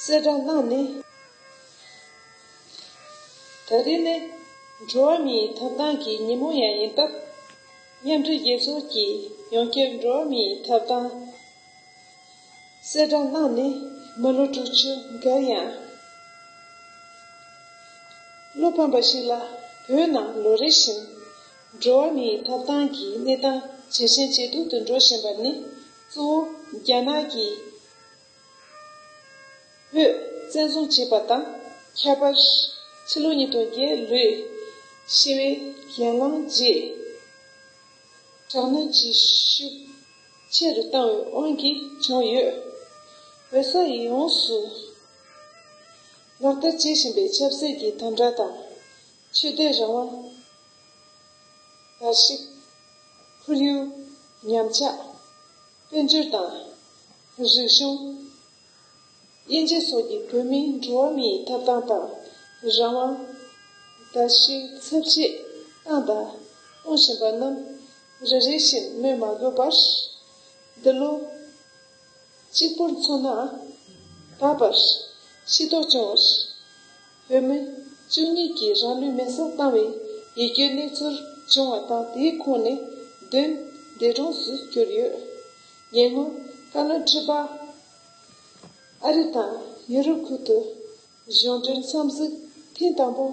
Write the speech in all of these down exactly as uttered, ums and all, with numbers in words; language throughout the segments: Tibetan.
གསལ་བསྒྲགས་གནང་ནས། ད་རེས་ནི་འགྲོ་བ་མིའི་ཐོབ་ཐང་གི་ཉིན་མོ་ཡང་ཡིན་སྟབས། མཉམ་འབྲེལ་རྒྱལ་ཚོགས་ཀྱིས་ཡང་བསྐྱར་འགྲོ་བ་མིའི་ཐོབ་ཐང་གསལ་བསྒྲགས་གནང་ནས་མི་ལོ་དྲུག་ཅུ་འགོར་ཡང་། བློ་ཕམ་པ་ཞིག་ལ། བོད་ནང་ལོ་རེ་བཞིན་འགྲོ་བ་མིའི་ཐོབ་ཐང་གི་གནས་སྟངས་ཇེ་ཞན་ཇེ་སྡུག་ཏུ་འགྲོ་བཞིན་པ་ནི། གཙོ་བོ་རྒྱ་ནག་གིས་བོད་བཙན་བཟུང་བྱས་པ་དང་། ཁྱད་པར་ཕྱི་ལོ་ཉིས་སྟོང་བརྒྱད་ལོའི་ཞི་བའི་གྱེན་ལངས་རྗེས། དྲག་གནོན་གྱི་ཤུགས་ཆེ་རུ་བཏང་བའི་དབང་གིས་བྱུང་ཡོད། བོད་ས་ཡོངས་སུ་ལག་བསྟར་བྱེད་བཞིན་པའི་ཆབ་སྲིད་ཀྱི་དམ་དྲག་དང་། ཆོས་དད་རང་དབང་། དར་ཞིང་། ཁོར་ཡུག་ཉམས་ཆག་དཔལ་འབྱོར་དང་། རིག་གཞུང་། དབྱེ་འབྱེད་སོགས་ཀྱིས་བོད་མིའི་འགྲོ་བ་མིའི་ཐོབ་ཐང་དང་། རང་དབང་། དར་ཞིང་ཚབས་ཆེ་བཏང་དང་གཏོང་བཞིན་པ་རྣམས་རེ་རེ་བཞིན་སྨོས་མ་དགོས་པར། འདི་ལོ་གཅིག་པུར་མཚོན་ན། ད་བར་ཤེས་རྟོགས་བྱུང་བར། བོད་མི་བཅུ་གཉིས་ཀྱིས་རང་ལུས་མེར་སྲེག་བཏང་བའི་ཡིད་སྐྱོའི་གནས་ཚུལ་བྱུང་བ་དང་། དེའི་ཁོངས་ནས་བདུན་འདས་གྲོངས་སུ་གྱུར་ཡོད། ཉེ་སྔོན་བཀའ་བློན་ཁྲི་པ་ཨ་རི་དང་ཡུ་རོབ་ཁུལ་དུ་གཞུང་འབྲེལ་འཚམས་གཟིགས་ཐེངས་དང་པོ་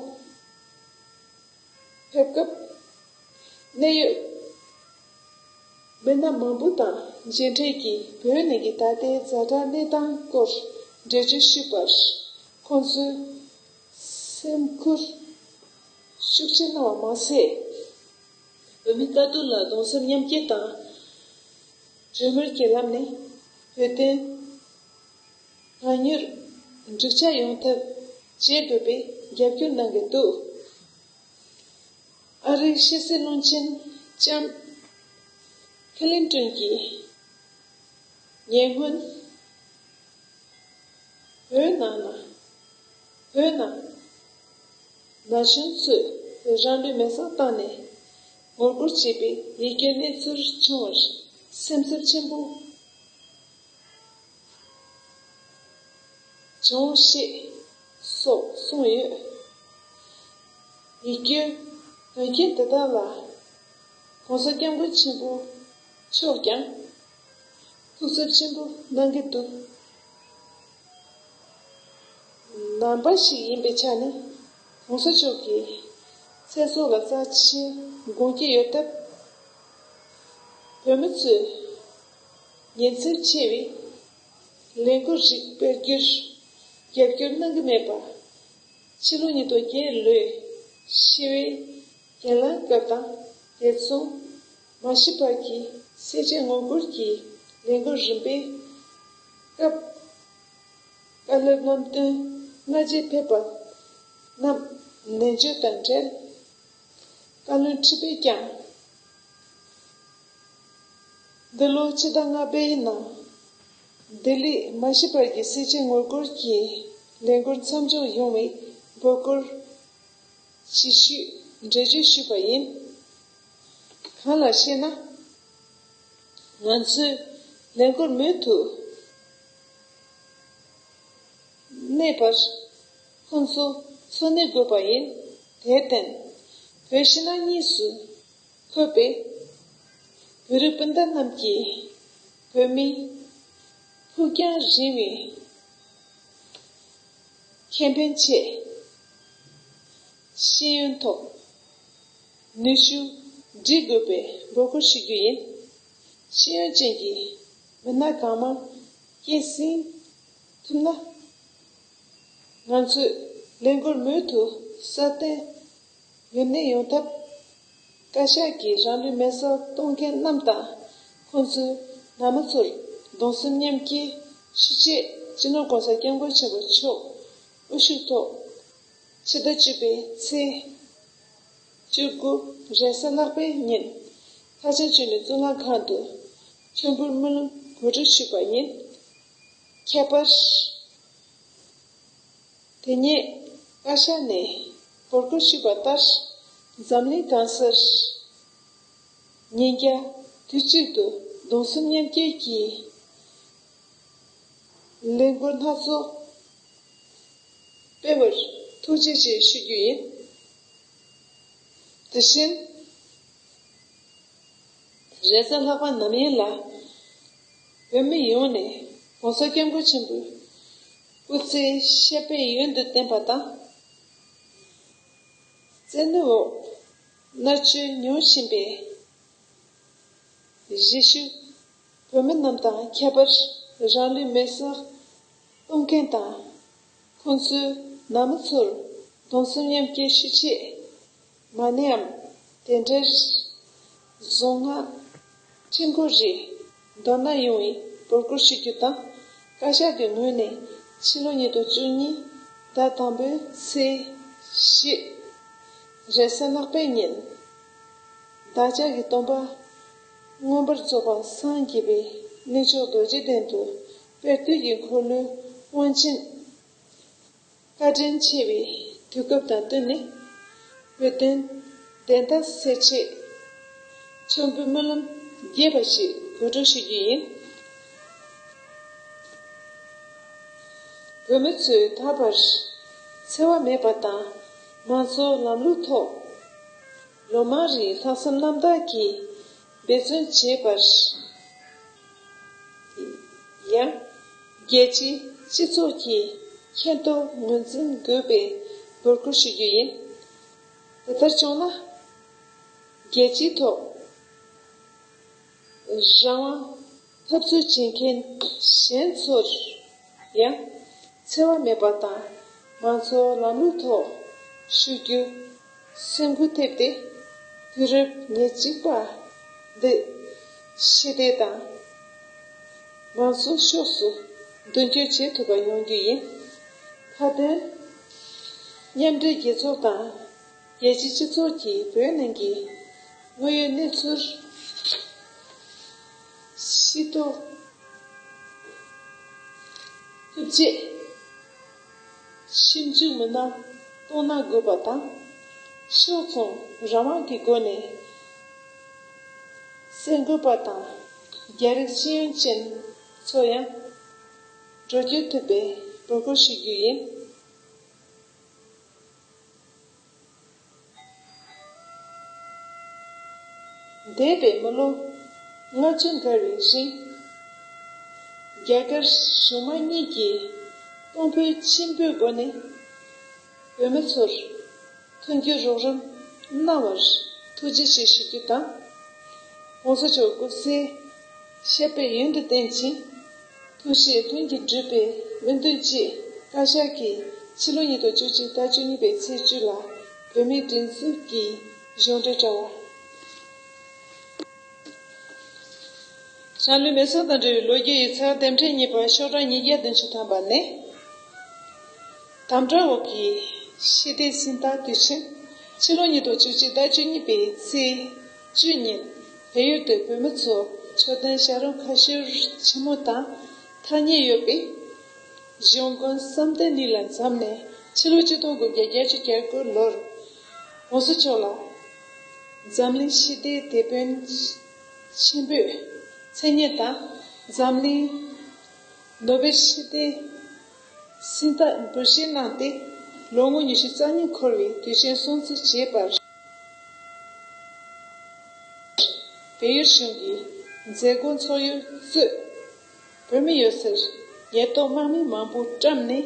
ཕེབས་སྐབས། གནད་ཡོད་མི་སྣ་མང་པོ་དང་མཇལ་འཕྲད་ཀྱིས་བོད་ནང་གི་ད་ལྟའི་ཛ་དྲག་གནས་སྟངས་སྐོར་འགྲེལ་བརྗོད་ཞུས་པར། ཁོང་ཚོས་སེམས་ཁུར་ཤུགས་ཆེ་གནང་བ་མ་ཟད། བོད་མིའི་དཀའ་སྡུག་ལ་གདུང་སེམས་མཉམ་སྐྱེད་དང་། གྲོས་མོལ་གྱི་ལམ་ནས་བོད་དོན་ཐག་ཉེར་འགྲིག་ཆགས་ཡོང་ཐབས་བྱེད་དགོས་པའི་རྒྱབ་སྐྱོར་གནང་གི་འདུག། ཨ་རིའི་ཕྱི་སྲིད་བློན་ཆེན་ལྕམ་ཁི་ལིན་ཏོན་གྱིས་ཉེ་སྔོན་བོད་ནང་ན། བོད་ནང་ན་གཞོན་ཚོས་རང་ལུས་མེར་སྲེག་བཏང་ནས་ངོ་རྒོལ་བྱས་པའི་ཡིད་སྐྱོའི་གནས་ཚུལ་བྱུང་བར་སེམས་འཚབ་ཆེན་པོ་བྱུང་ཞེས་སོགས་གསུངས་ཡོད། ཡིད་སྐྱོའི་དོན་རྐྱེན་དེ་དག་ལ་༸གོང་ས་༸སྐྱབས་མགོན་ཆེན་པོ་མཆོག་ཀྱང་ཐུགས་འཚབ་ཆེན་པོ་གནང་གི་འདུག། ནང་པ་ཞིག་ཡིན་པའི་ཆ་ནས་༸གོང་ས་མཆོག་གི་ཚེ་སྲོག་ལ་རྩ་ཆེན་དགོངས་ཀྱི་ཡོད་སྟབས། བོད་མི་ཚོས་ཉེན་ཚབས་ཆེ་བའི་ལས་འགུལ་རིགས་སྤེལ་རྒྱུར་རྒྱབ་སྐྱོར་གནང་གི་མེད་པ། ཕྱི་ལོ་ཉིས་སྟོང་བརྒྱད་ལོའི་ཞི་བའི་གྱེན་ལངས་སྐབས་དང་། དེ་མཚུངས་མ་ཤི་བར་གྱི་སེར་བྱེས་ངོ་རྒོལ་གྱི་ལས་འགུལ་རིམ་པའི་སྐབས། བཀའ་སློབ་ལམ་སྟོན་སྔ་རྗེས་ཕེབས་པ་རྣམས་ནན་བརྗོད་དང་འབྲེལ། བཀའ་བློན་ཁྲི་པས་ཀྱང་། འདི་ལོ་ཕྱི་ཟླ་ལྔ་པའི་ནང་ལྡི་ལིའི་མ་ཤི་བར་གྱི་སེར་བྱེས་ངོ་རྒོལ་གྱི་ལས་འགུལ་མཚམས་འཇོག་ཡོང་བའི་འབོད་སྐུལ་ཇི་ཞུས་འགྲེལ་བརྗོད་ཞུས་པ་ཡིན། གང་ལགས་ཤེ་ན། ང་ཚོས་ལས་འགུལ་མུ་མཐུད་གནས་པར་ཁོང་ཚོ་འཚོ་གནས་དགོས་པ་ཡིན། དེར་བརྟེན་བོད་ཕྱི་ནང་གཉིས་སུ་འཁོད་པའི་བོད་རིགས་སྤུན་ཟླ་རྣམས་ཀྱིས་བོད་མིའི་ཕུགས་རྒྱང་རིང་བའི་ཁེ་ཕན་ཆེད་ཤེས་ཡོན་ཐོག་ནུས་ཤུགས་སྒྲིལ་དགོས་པའི་འབོད་སྐུལ་ཞུ་རྒྱུ་ཡིན། ཤེས་ཡོན་ཅན་གྱི་མི་སྣ་གང་མང་སྐྱེད་སྲིང་ཐུབ་ན། ང་ཚོས་ལས་འགུལ་མུ་མཐུད་སྲ་བརྟན་ཡུན་གནས་ཡོང་ཐབས། བཀའ་ཤག་གིས་རང་ལུས་མེར་སྲེག་གཏོང་མཁན་རྣམས་དང་ཁོང་ཚོའི་ནང་མི་ཚོར་གདུང་སེམས་མཉམ་སྐྱེད་ཞུ་ཆེད། སྤྱི་ནོར་༸གོང་ས་༸སྐྱབས་མགོན་ཆེན་པོ་མཆོག་དབུ་བཞུགས་ཐོག་ཕྱི་ཟླ་བཅུ་པའི་ཚེས་བཅུ་དགུ་རེས་གཟའ་ལྷག་པའི་ཉིན་ལྷ་ལྕམ་ཆོས་གླིང་གཙུག་ལག་ཁང་དུ་མཆོད་འབུལ་སྨོན་ལམ་གོ་སྒྲིག་ཞུས་པ་ཡིན། ཁྱད་པར། དེ་ཉིན་བཀའ་ཤག་ནས་འབོད་སྐུལ་ཞུས་པ་ལྟར། འཛམ་གླིང་གང་སར་ཉིན་བརྒྱ་དུས་གཅིག་ཏུ་གདུང་སེམས་མཉམ་སྐྱེད་ཀྱི་ལས་འགུལ་སྣ་ཚོགས་ སྤེལ་བར་ཐུགས་རྗེ་ཆེ་ཞུ་རྒྱུ་ཡིན། དེ་བཞིན་རེས་གཟའ་ལྷག་པ་ནམ་ཡིན་ལ་བོད་མི་ཡོངས་ནས་༸གོང་ས་༸སྐྱབས་མགོན་ཆེན་པོའི་སྐུ་ཚེ་ཤ་སྤེལ་ཡུན་དུ་བརྟན་པ་དང་། བཙན་གནོན་འོག་མནར་གཅོད་མྱོང་བཞིན་པའི་གཞིས་བཞུགས་བོད་མི་རྣམས་དང་ཁྱད་པར་རང་ལུས་མེར་སྲེག་གཏོང་མཁན་དང་ཁོང་ཚོའི་ནང་མི་ཚོར་གདུང་སེམས་མཉམ་སྐྱེད་ཞུ་ཆེད་མ་ཎིའམ་རྟེན་འབྲེལ་གཟུངས་སྔགས་ཁྲི་འཁོར་རེ་མདོར་ན་ཡོང་བའི་འབོད་སྐུལ་ཞུ་རྒྱུ་དང་། བཀའ་ཤག་གི་ངོས་ནས་ཕྱི་ལོ་ཉིས་སྟོང་བཅུ་གཉིས་ཟླ་དང་པོའི་ཚེས་བཞི་རེས་གཟའ་ལྷག་པའི་ཉིན་བདག་ཅག་གི་སྟོན་པ་མངོན་པར་རྫོགས་པར་སངས་རྒྱས་པའི་གནས་མཆོག་རྡོ་རྗེ་གདན་དུ་དཔལ་དུས་ཀྱི་འཁོར་ལོའི་དབང་ཆེན་བཀའ་དྲིན་ཆེ་བའི་དུས་སྐབས་དང་བསྟུན་ནས་བོད་དོན་བདེན་མཐའ་གསལ་ཆེད་མཆོད་འབུལ་སྨོན་ལམ་རྒྱས་པ་ཞིག་གོ་སྒྲིག་ཞུ་རྒྱུ་ཡིན། བོད་མི་ཚོས་ད་བར་འཚེ་བ་མེད་པ་དང་མང་གཙོའི་ལམ་ལུགས་ཐོག་ལོ་མང་རིང་ལྷག་བསམ་རྣམ་དག་གིས་འབད་བརྩོན་བྱས་པར་ཡང་རྒྱལ་སྤྱིའི་སྤྱི་ཚོགས་ཀྱིས་མཁྱེན་རྟོགས་ངོས་འཛིན་དགོས་པའི་འབོད་སྐུལ་ཞུ་རྒྱུ་ཡིན། དེ་ལྟར་བྱུང་ན་རྒྱལ་སྤྱིའི་ཐོག་རང་དབང་འཐབ་རྩོད་བྱེད་མཁན་གཞན་ཚོར་ཡང་འཚེ་བ་མེད་པ་དང་མང་གཙོའི་ལམ་ལུགས་ཐོག་ཞུགས་རྒྱུ་སེམས་འགུལ་ཐེབས་ཏེ། དུས་རབས་ཉེར་གཅིག་པ་འདི་ཞི་བདེ་དང་མང་གཙོའི་ཕྱོགས་སུ་མདུན་སྐྱོད་བྱེད་ཐུབ་པ་ཡོང་རྒྱུ་ཡིན། མཐའ་དོན་མཉམ་འབྲེལ་རྒྱལ་ཚོགས་དང་རྒྱལ་སྤྱིའི་སྤྱི་ཚོགས་ཀྱིས་བོད་ནང་གི་དངོས་ཡོད་གནས་ཚུལ་ཤེས་རྟོགས་ཐུབ་ཆེད་ཞིབ་འཇུག་མི་སྣ་གཏོང་གནང་དགོས་པ་དང་། ཕྱོགས་མཚུངས་རང་དབང་གི་སྒོ་ནས་གསར་འགོད་པ་དང་རྒྱ་རིགས་ཤེས་ཡོན་ཅན་ཚོ་ཡང་འགྲོ་སྐྱོད་ཐུབ་པའི་འབོད་སྐུལ་ཞུ་རྒྱུ་ཡིན། འདས་པའི་མི་ལོ་ལྔ་བཅུ་འགའ་རེའི་རིང་རྒྱ་གར་གཞུང་མང་གཉིས་ཀྱིས་གཏོང་ཕོད་ཆེན་པོའི་སྒོ་ནས་བོད་མི་ཚོར་མཐུན་འགྱུར་རོགས་རམ་གནང་བར་ཐུགས་རྗེ་ཆེ་ཞུ་རྒྱུ་དང་། ༸གོང་ས་མཆོག་སྐུ་ཚེ་ཤ་སྤེལ་ཡུན་དུ་བརྟན་ཅིང་། ཐུགས་བཞེད་ལྷུན་གྱིས་འགྲུབ་པའི་སྨོན་འདུན་བཅས་བཀའ་ཤག་གིས་ཕྱི་ལོ་ཉིས་སྟོང་བཅུ་གཅིག་ཟླ་བཅུ་གཉིས་པའི་ཚེས་བཅུ་ལ་བོད་མིའི་སྒྲིག་འཛུགས་ཀྱི་གཞུང་འབྲེལ་དྲ་བ། རང་ལུས་མེར་སྲེག་དང་འབྲེལ་བའི་ལོ་རྒྱུས་ཡིག་ཚགས་དེབ་ཕྲེང་གཉིས་པ་ཤོག་གྲངས་ཉིས་བརྒྱ་བདུན་ཅུ་ཐམ་པ་ནས། དམ་དྲག་འོག་གི་ཞི་བདེའི་གཟེངས་རྟགས་དུས་ཆེན། ཕྱི་ལོ་ཉིས་སྟོང་བཅུ་གཅིག་ཟླ་བཅུ་གཉིས་པའི་ཚེས་བཅུ་ཉིན་བལ་ཡུལ་དུ་བོད་མི་ཚོ་མཆོད་རྟེན་བྱ་རུང་ཁ་ཤོར་ཆེན་མོ་དང་ཐག་ཉེ་ཡོད་པའི་གཞུང་དགོན་བསམ་གཏན་གླིང་ལ་འཛོམས་ནས། ཕྱི་ལོ་ཆིག་སྟོང་དགུ་བརྒྱ་བརྒྱད་ཅུ་གྱ་དགུ་ལོར་༸གོང་ས་མཆོག་ལ་འཛམ་གླིང་ཞི་བདེའི་དེད་དཔོན་ཆེན་པོའི་མཚན་སྙན་དང་། འཛམ་གླིང་ནོ་བེལ་ཞི་བདེའི་གཟེངས་རྟགས་འབུལ་བཞེས་གནང་སྟེ། ལོ་ངོ་ཉི་ཤུ་རྩ་གཉིས་འཁོར་བའི་དུས་ཆེན་སྲུང་བརྩི་བྱས་པར། བལ་ཡུལ་གཞུང་གི་མཛད་སྒོ་འཚོགས་ཡུལ་གཙོས་བོད་མི་ཡོད་སར་ཉེན་རྟོག་དམག་མི་མང་པོ་བཀྲམ་ནས་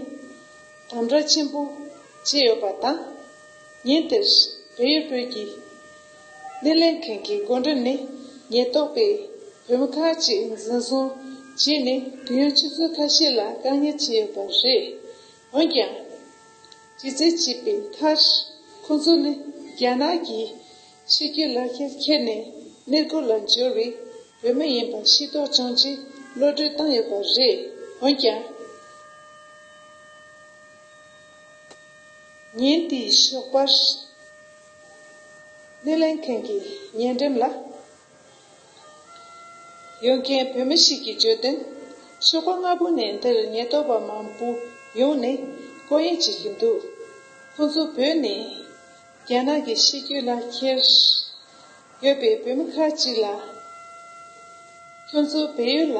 དམ་དྲག་ཆེན་པོ་བྱས་ཡོད་པ་དང་། ཉིན་དེར་བལ་ཡུལ་བོད་ཀྱི་སྣེ་ལེན་མཁན་གྱི་འགོ་འདྲེན་ནས་ཉེན་རྟོག་པས་བོད་མི་ཁག་ཅིག་འཛིན་བཟུང་བྱས་ནས་དུས་ཡུན་ཆུ་ཚོད་ཁ་ཤས་ལ་བཀག་ཉར་བྱས་ཡོད་པ་རེད། འོན་ཀྱང་། ཇི་སྲིད་བྱས་པའི་མཐར་ཁོང་ཚོ་ནི་རྒྱ་ནག་གི་ཤེས་རྒྱུད་ལག་ཁྱེར་ཁྱེར་ནས་གནས་སྐོར་ལ་འབྱོར་བའི་བོད་མི་ཡིན་པ་ཤེས་རྟོགས་བྱུང་རྗེས་གློད་གྲོལ་བཏང་ཡོད་པ་རེད། འོན་ཀྱང་། ཉིན་དེའི་ཞོགས་པར་སྣེ་ལེན་མཁན་གྱི་ཉེ་འགྲམ་ལ་ཡོད་མཁན་བོད་མི་ཞིག་གིས་བརྗོད་དོན། ཞོགས་པ་སྔ་པོ་ནས་འདིར་ཉེན་རྟོག་པ་མང་པོ་ཡོང་ནས་སྐོར་གཡེང་བྱེད་ཀྱི་འདུག་ཁོང་ཚོ་བོད་ནས་རྒྱ་ནག་གི་ཤེས་རྒྱུད་ལག་ཁྱེར་ཡོད་པའི་བོད་མི་ཁག་ཅིག་ལ། ཁྱོད་ཚོ་བལ་ཡུལ་ལ་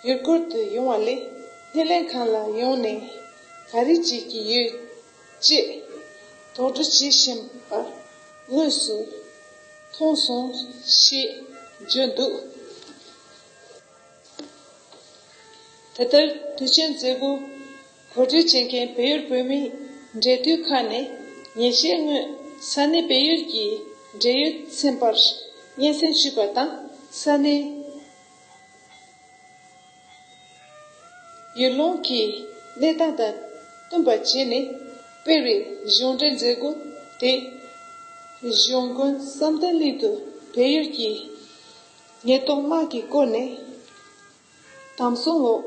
ཡུལ་སྐོར་དུ་ཡོང་བ་ལས་སྣེ་ལེན་ཁང་ལ་ཡོང་ནས་ ག་རེ་བྱེད་ཀྱི་ཡོད་ཅེས་དོགས་འདྲི་བྱེད་བཞིན་པ་དངོས་སུ་མཐོང་སོང་ཞེས་བརྗོད་འདུག་དེ་ལྟར་དུས་ཆེན་མཛད་སྒོ་གོ་སྒྲིག་བྱེད་མཁན་བལ་ཡུལ་བོད་མིའི་འབྲེལ་མཐུད་ཁང་ནས་ཉིན་ཤས་སྔོན་ས་གནས་བལ་ཡུལ་གྱི་འབྲེལ་ཡོད་ཚན་པར་སྙན་སེང་ཞུས་པ་དང་། ས་གནས་ཡུལ་ལུང་གི་གནས་སྟངས་དང་བསྟུན་པ་བྱས་ནས་སྤེལ་བའི་གཞུང་འབྲེལ་མཛད་སྒོ་དེ་གཞུང་དགོན་བསམ་གཏན་གླིང་དུ་བལ་ཡུལ་གྱི་ཉེན་རྟོག་དམག་གི་སྐོར་ནས་དམ་སྲུང་འོག་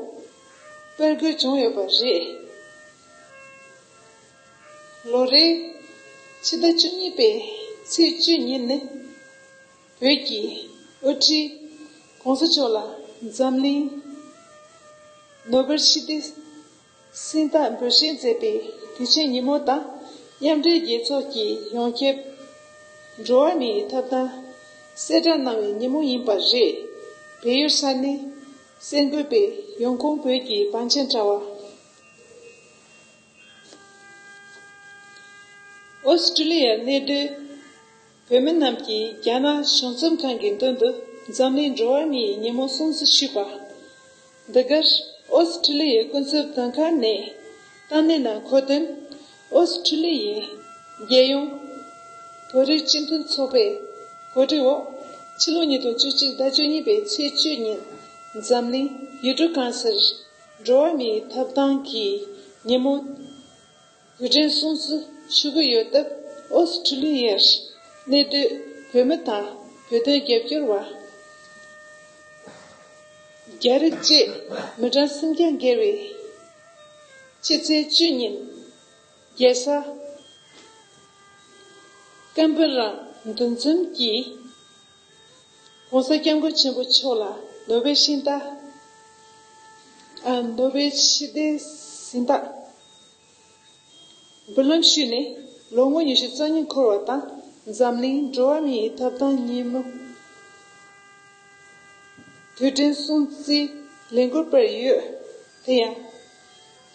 སྤེལ་དགོས་བྱུང་ཡོད་པ་རེད། ལོ་རེའི་ཕྱི་ཟླ་བཅུ་གཉིས་པའི་ཚེས་བཅུ་ཉིན་ནི་བོད་ཀྱི་དབུ་ཁྲིད་༸གོང་ས་མཆོག་ལ་འཛམ་གླིང་ནོ་བེལ་ཞི་བདེའི་གཟེངས་རྟགས་འབུལ་བཞེས་མཛད་པའི་དུས་ཆེན་ཉིན་མོ་དང་། མཉམ་འབྲེལ་རྒྱལ་ཚོགས་ཀྱི་ཡོངས་ཁྱབ་འགྲོ་བ་མིའི་ཐོབ་ཐང་གསལ་བསྒྲགས་གནང་བའི་ཉིན་མོ་ཡིན་པ་རེད། བལ་ཡུལ་ས་གནས་གསར་འགོད་པས་ཡོང་ཁུངས་བོད་ཀྱི་བང་ཆེན་དྲ་བ། ཨོ་སི་ཀྲི་ལི་ཡར་གནས་སྡོད་བོད་མི་རྣམས་ཀྱིས་རྒྱ་ནག་གཞུང་ཚབ་ཁང་གི་མདུན་དུ་འཛམ་གླིང་འགྲོ་བ་མིའི་ཉིན་མོ་སྲུང་བརྩི་ཞུས་པ། འདི་གར་ཨོ་སི་ཀྲི་ལི་ཡའི་སྐུ་ཚབ་དོན་ཁང་ནས་བཏང་གནས་ནང་འཁོད་དོན། ཨོ་སི་ཀྲི་ལི་ཡའི་རྒྱལ་ཡོངས་བོད་རིགས་སྤྱི་མཐུན་ཚོགས་པའི་གོ་སྒྲིག་འོག་ཕྱི་ལོ་ཉིས་སྟོང་བཅུ་གཅིག་ཟླ་བཅུ་གཉིས་པའི་ཚེས་བཅུ་ཉིན་འཛམ་གླིང་ཡུལ་གྲུ་གང་སར་འགྲོ་བ་མིའི་ཐོབ་ཐང་གི་ཉིན་མོ་དུས་དྲན་སྲུང་བརྩི་ཞུ་གི་ཡོད་སྟབས། ཨོ་སི་ཀྲི་ལི་ཡར་གནས་སྡོད་བོད་མི་དང་བོད་དོན་རྒྱབ་སྐྱོར་བ། རྒྱ་རིགས་བཅས་མི་གྲངས་སུམ་བརྒྱ་བརྒལ་བའི་ཕྱི་ཚེས་བཅུ་ཉིན་རྒྱལ་ས་ཀན་བྷེ་ར་འདུ་འཛོམས་ཀྱིས་༸གོང་ས་༸སྐྱབས་མགོན་ཆེན་པོ་མཆོག་ལ་ནོ་བེལ་ཞི་བདེ། ཨ། ནོ་བེལ་ཞི་བདེའི་གཟེངས་རྟགས་འབུལ་ལམ་ཞུས་ནས་ལོ་ངོ་ཉི་ཤུ་རྩ་གཉིས་འཁོར་བ་དང་། འཛམ་གླིང་འགྲོ་བ་མིའི་ཐོབ་ཐང་ཉིན་མོ་དུས་དྲན་སྲུང་བརྩིའི་ལས་འགུལ་སྤེལ་ཡོད། དེ་ཡང་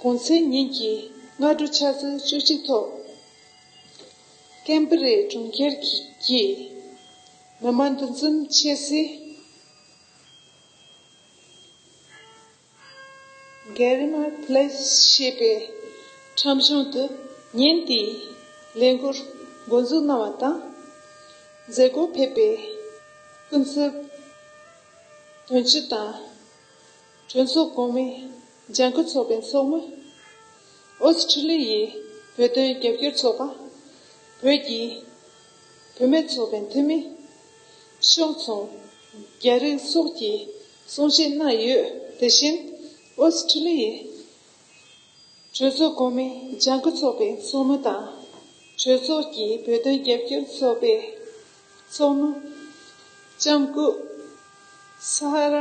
གུང་སེང་ཉིན་གྱི་སྔ་དྲོ་ཆུ་ཚོད་བཅུ་གཅིག་ཐོག་ཀན་བྷེ་རའི་གྲོང་ཁྱེར་གྱི་མི་མང་འདུ་འཛོམས་ཆེ་སའི་གྷེ་རི་མ་པེ་ལེ་སི་ཞེས་པའི་ཁྲོམ་གཞུང་དུ་ཉིན་དེའི་ལས་འགུལ་འགོ་འཛུགས་གནང་བ་དང་། མཛད་སྒོར་ཕེབས་པའི་སྐུ་ཚབ་དོན་གཅོད་དང་། གྲོས་ཚོགས་གོང་མའི་ལྗང་ཁུ་ཚོགས་པའི་ཚོགས་མི། ཨོ་སི་ཁྲི་ལི་ཡའི་བོད་དོན་རྒྱབ་སྐྱོར་ཚོགས་པ། བོད་ཀྱི་བུད་མེད་ཚོགས་པའི་འཐུས་མི། ཕྱོགས་མཚུངས་རྒྱ་རིགས་སོགས་ཀྱི་གསུང་བཤད་གནང་ཡོད། དེ་བཞིན་ཨོ་སི་ཁྲི་ལི་ཡའི་གྲོས་ཚོགས་གོང་མའི་ལྗང་ཁུ་ཚོགས་པའི་ཚོགས་མི་དང་། གྲོས་ཚོགས་ཀྱི་བོད་དོན་རྒྱབ་སྐྱོར་ཚོགས་པའི་ཚོགས་མི་ལྕམ་སྐུ་ས་ཧ་ར་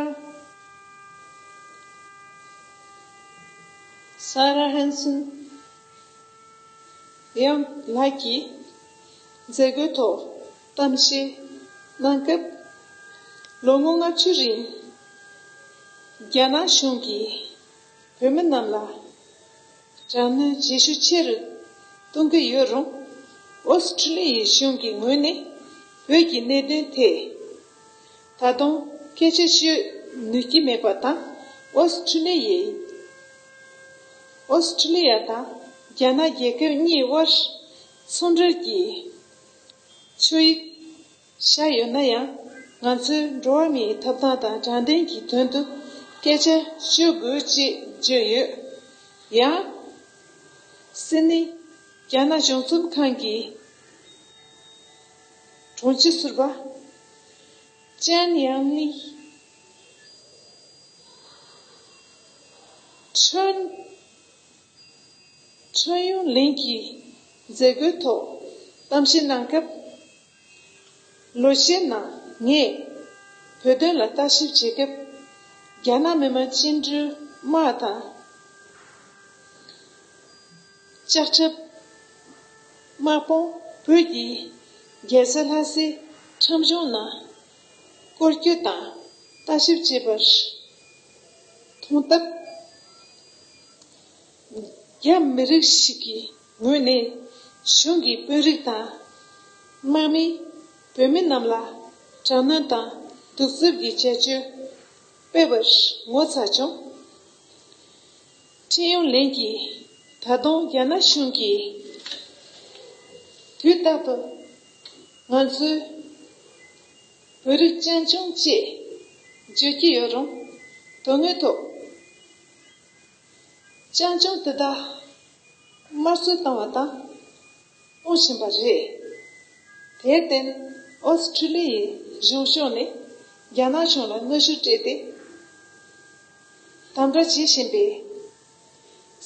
ས་ཧ་ར་ཧན་སོན་ཡང་ལགས་ཀྱིས་མཛད་སྒོའི་ཐོག་གཏམ་བཤད་གནང་སྐབས། ལོ་ངོ་ལྔ་བཅུ་རིང་རྒྱ་ནག་གཞུང་གིས་བོད་མི་རྣམས་ལ་དྲག་གནོན་བྱེད་ཤུགས་ཆེ་རུ་གཏོང་གི་ཡོད་རུང་། ཨོ་སི་ཁྲི་ལི་ཡའི་གཞུང་གི་ངོས་ནས་བོད་ཀྱི་གནད་དོན་ཐད་ད་དུང་སྐད་ཆ་ཤོད་ནུས་ཀྱི་མེད་པ་དང་། ཨོ་སི་ཁྲི་ལི་ཡའི་ཨོ་སི་ཁྲི་ལི་ཡ་དང་རྒྱ་ནག་རྒྱལ་ཁབ་གཉིས་དབར་ཚོང་འབྲེལ་གྱི་ཆོད་ཡིག་བཞག་ཡོད་ན་ཡང་། ང་ཚོས་འགྲོ་བ་མིའི་ཐོབ་ཐང་དང་དྲང་བདེན་གྱི་དོན་དུ་སྐད་ཆ་ཤོད་དགོས་ཅེས་བརྗོད་ཡོད། ཡང་སི་ནི་རྒྱ་ནག་གཞུང་ཚབ་ཁང་གི་དྲུང་ཆེ་ཟུར་པ་ཅན་ཡང་ལི་ཁྲོན་ཁྲོན་ཡུང་ལིན་གྱིས་མཛད་སྒོའི་ཐོག་གཏམ་བཤད་གནང་སྐབས། ལོ་ཤས་ནང་ངས་བོད་དོན་ལ་ལྟ་ཞིབ་བྱེད་སྐབས། རྒྱ་ནག་མི་དམངས་བཅིངས་འགྲོལ་དམག་དང་། ལྕགས་ཁྲབ་དམག་དཔུང་བོད་ཀྱི་རྒྱལ་ས་ལྷ་སའི་ཁྲོམ་གཞུང་ནང་སྐོར་སྐྱོད་དང་ལྟ་ཞིབ་བྱས་པར་མཐོང་སྟབས། རྒྱ་མི་རིགས་ཤིག་གི་ངོས་ནས་གཞུང་གི་དཔོན་རིགས་དང་། དམག་མིས་བོད་མི་རྣམས་ལ་དྲག་གནོན་དང་གདུག་རྩུབ་ཀྱི་བྱ་སྤྱོད་སྤེལ་བར་ངོ་ཚ་བྱུང་། ཁྲིམས་གཡོག་ལན་གྱིས་ད་དུང་རྒྱ་ནག་གཞུང་གིས་དུས་རྟག་ཏུ་ང་ཚོའི་བོད་རིགས་སྤྱང་གྲུང་ཅེས་བརྗོད་ཀྱི་ཡོད་རུང་། དོན་དངོས་ཐོག་སྤྱང་གྲུང་དེ་དག་དམར་གསོད་བཏང་བ་དང་གཏོང་བཞིན་པ་རེད། དེར་བརྟེན་ཨོ་སི་ཁྲུ་ལི་ཡའི་གཞུང་ཕྱོགས་ནས་རྒྱ་ནག་གཞུང་ལ་གནོན་ཤུགས་སྤྲད་དེ། དམ་དྲག་བྱེད་བཞིན་པའི་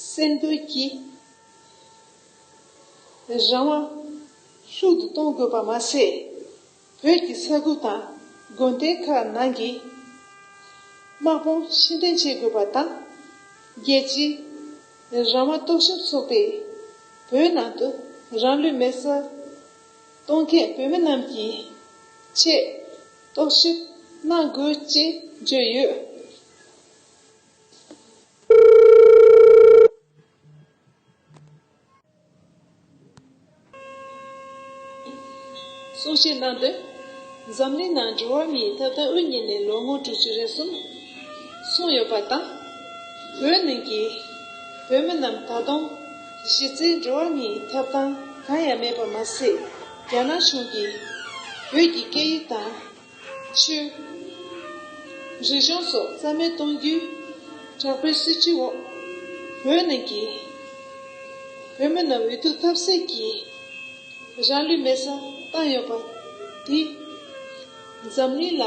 གསར་འགོད་ཀྱི་རང་དབང་ལྷུག་ཏུ་གཏོང་དགོས་པ་མ་ཟད། བོད་ཀྱི་ས་ཁུལ་དང་དགོན་སྡེ་ཁག་ནང་གི་དམག་དཔུང་ཕྱིར་འཐེན་བྱེད་དགོས་པ་དང་། རྒྱལ་སྤྱིའི་རང་དབང་རྟོག་ཞིབ་ཚོགས་པས་བོད་ནང་དུ་རང་ལུས་མེར་སྲེག་གཏོང་མཁན་བོད་མི་རྣམས་ཀྱི་ཆེད་རྟོག་ཞིབ་གནང་དགོས་ཅེས་བརྗོད་ཡོད། གསུང་བཤད་གནང་དོན། འཛམ་གླིང་ནང་འགྲོ་བ་མིའི་ཐོབ་ཐང་དབུ་བརྙེས་ནས་ལོ་ངོ་དྲུག་ཅུ་རེ་གསུམ་སོང་ཡོད་པ་དང་། བོད་ནང་གི་བོད་མི་རྣམས་ད་དུང་གཞི་རྩའི་འགྲོ་བ་མིའི་ཐོབ་ཐང་གང་ཡང་མེད་པ་མ་ཟད། རྒྱ་ནག་གཞུང་གིས་བོད་ཀྱི་སྐད་ཡིག་དང་། ཆོས། རིག་གཞུང་སོགས་རྩ་མེད་གཏོང་རྒྱུའི་དྲག་པོའི་སྲིད་བྱུས་འོག་བོད་ནང་གི་བོད་མི་རྣམས་འུ་ཐུག་ཐབས་ཟད་ཀྱིས་རང་ལུས་མེར་སྲེག་བཏང་ཡོད་པ་དེས་འཛམ་གླིང་ལ་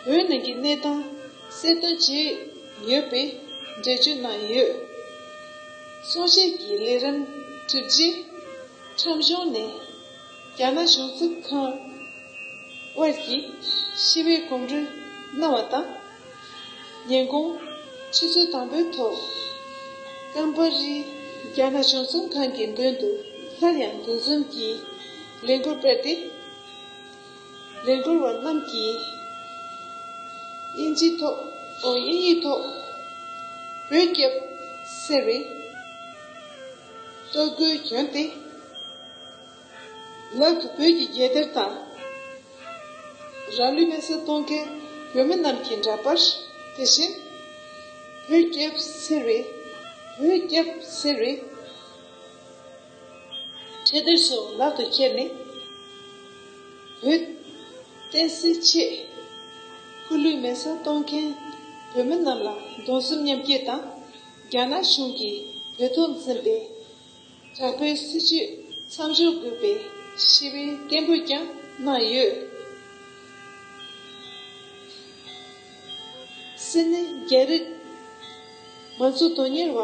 བོད་ནང་གི་གནས་སྟངས་གསལ་སྟོན་བྱས་ཡོད་པའི་འགྲེལ་བརྗོད་གནང་ཡོད། གསུང་བཤད་ཀྱི་ལས་རིམ་གྲུབ་རྗེས། ཁྲོམ་གཞུང་ནས་རྒྱ་ནག་གཞུང་ཚབ་ཁང་དབར་གྱི་ཞི་བའི་གོམ་བགྲོད་གནང་བ་དང་། ཉིན་གུང་ཆུ་ཚོད་དང་པོའི་ཐོག་ཀམ་པ་རིའི་རྒྱ་ནག་གཞུང་ཚབ་ཁང་གི་མདུན་དུ་སླར་ཡང་འདུ་འཛོམས་ཀྱི་ལས་འགུལ་སྤེལ་ཏེ། ལས་འགུལ་བ་རྣམས་ཀྱིས་དབྱིན་ཇིའི་ཐོག་ཨོ་དབྱིན་ཡིག་ཐོག་བོད་རྒྱབ་ཟེར་བའི་གཏོར་རྒོལ་བསྐྱོན་ཏེ། ལག་ཏུ་བོད་ཀྱི་རྒྱལ་དར་དང་། རང་ལུས་མེར་སྲེག་གཏོང་མཁན་བོད་མི་རྣམས་ཀྱི་འདྲ་པར། དེ་བཞིན་བོད་རྒྱབ་ཟེར་བའི་བོད་རྒྱབ་ཟེར་བའི་འཕྲེད་དར་སོགས་ལག་ཏུ་ཁྱེར་ནས། བོད་བསྟན་སྲིད་ཆེད་སྐུ་ལུས་མེར་སྲེག་གཏོང་མཁན་བོད་མི་རྣམས་ལ་གདུང་སེམས་མཉམ་སྐྱེད་དང་། རྒྱ་ནག་གཞུང་གིས་བོད་ཐོག་འཛིན་པའི་དྲག་པོའི་སྲིད་བྱུས་མཚམས་འཇོག་དགོས་པའི་ཞི་བའི་སྐད་འབོད་ཀྱང་གནང་ཡོད། སིད་ནི་རྒྱ་རིགས་མང་གཙོ་དོན་གཉེར་བ་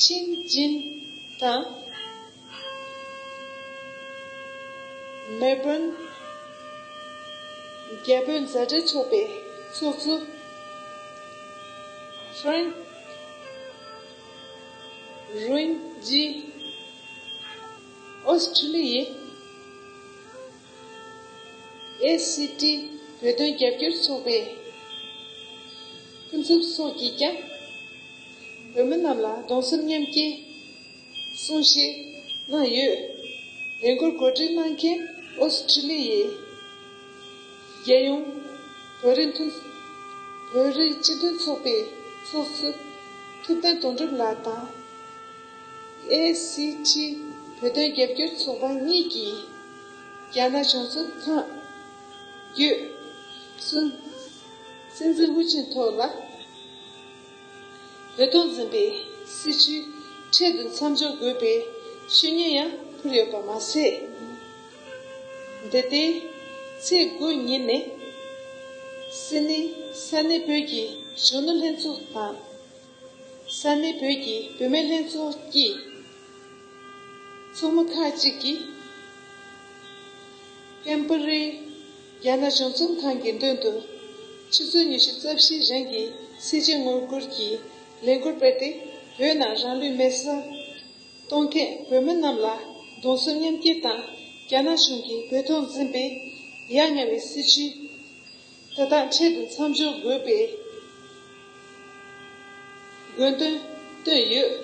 ཆིན་ཅིན་དང་། མེལ་བོན་རྒྱ་བོད་མཛའ་འབྲེལ་ཚོགས་པའི་ཚོགས་གཙོ་ཧྥྲན་རུན་ཇི། ཨོ་སི་ཁྲུ་ལི་ཡའི་ཨེ་སི་ཊི་བོད་དོན་རྒྱབ་སྐྱོར་ཚོགས་པའི་སྐུ་ཚབ་སོགས་ཀྱིས་ཀྱང་། བོད་མི་རྣམས་ལ་གདུང་སེམས་མཉམ་སྐྱེད་གསུང་བཤད་གནང་ཡོད། ལས་འགུལ་གོ་སྒྲིག་གནང་མཁན་ཨོ་སི་ཁྲུ་ལི་ཡའི་རྒྱལ་ཡོངས་བོད་རིགས་མཐུན་བོད་རིགས་སྤྱི་མཐུན་ཚོགས་པའི་ཚོགས་གཙོ་ཐུབ་བསྟན་དོན་གྲུབ་ལགས་དང་། ཨེ་སི་ཊི་བོད་དོན་རྒྱབ་སྐྱོར་ཚོགས་པ་གཉིས་ཀྱིས་རྒྱ་ནག་གཞུང་ཚབ་ཁང་བརྒྱུད་སྲིད་འཛིན་ཧུའུ་ཅིན་ཐོག་ལ། བོད་ཐོག་འཛིན་པའི་སྲིད་བྱུས་འཕྲལ་དུ་མཚམས་འཇོག་དགོས་པའི་ཞུ་སྙན་ཡང་ཕུལ་ཡོད་པ་མ་ཟད། འདི་ཟླའི་ཚེས་དགུ་ཉིན་ནས་སིད་ནི་ས་གནས་བོད་ཀྱི་གཞོན་ནུ་ལྷན་ཚོགས་དང་། ས་གནས་བོད་ཀྱི་བུད་མེད་ལྷན་ཚོགས་ཀྱི་ཚོགས་མི་ཁག་ཅིག་གིས། ཀེམ་པ་རི་རྒྱ་ནག་གཞུང་ཚབ་ཁང་གི་མདུན་དུ་ཆུ་ཚོད་ཉི་ཤུ་རྩ་བཞི་རིང་གི་ཚིག་བཅད་ངོ་རྒོལ་གྱི་ལས་འགུལ་སྤེལ་ཏེ། བོད་ནང་རང་ལུས་མེར་སྲེག་གཏོང་མཁན་བོད་མི་རྣམས་ལ་གདུང་སེམས་མཉམ་སྐྱེད་དང་། རྒྱ་ནག་གཞུང་གིས་བོད་ཐོག་འཛིན་པའི་ཡ་ང་བའི་སྲིད་བྱུས་དེ་དག་འཕྲལ་དུ་མཚམས་འཇོག་དགོས་པའི་ དགོས་འདུན་བཏོན་ཡོད།